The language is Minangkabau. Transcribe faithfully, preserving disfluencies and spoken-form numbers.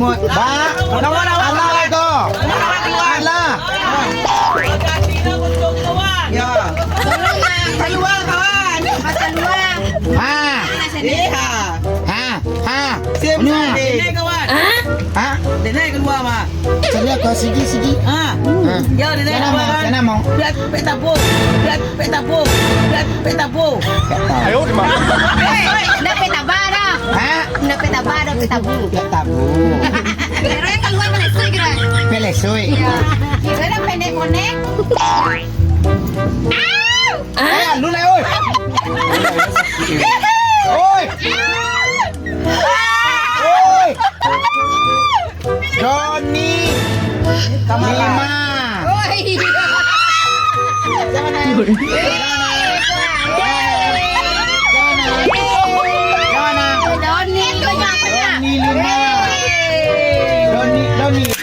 Ba, alah tu. Alah. Ya. Tolong, Bang. Kalua, kawan. Kalua. Ha. Eh, ha. Ha. Ha. Sim, Nya. Denai, kawan. Ha? Denai kalua, mah. Sini kau sigi, sigi. Ha. Ha. Ya, denai kalua, mah, kawan. Sana, mah. Pek, pek tabu. Pek, pek tabu. Pek, pek tabu. Ayo, di mana? Eh, ndak pek taba dah. Ha? Ndak pek taba dah, pek tabu. Pek tabu. Kira yang kalua pelesui kira. Pelesui. Iya. Kira dah pendek konek. Eh, lu lah, oi. Oi. Oi. Doni. Lima. Oi. Jangan, jangan. Jangan, jangan. Doni lima. Doni lima. Doni, Doni.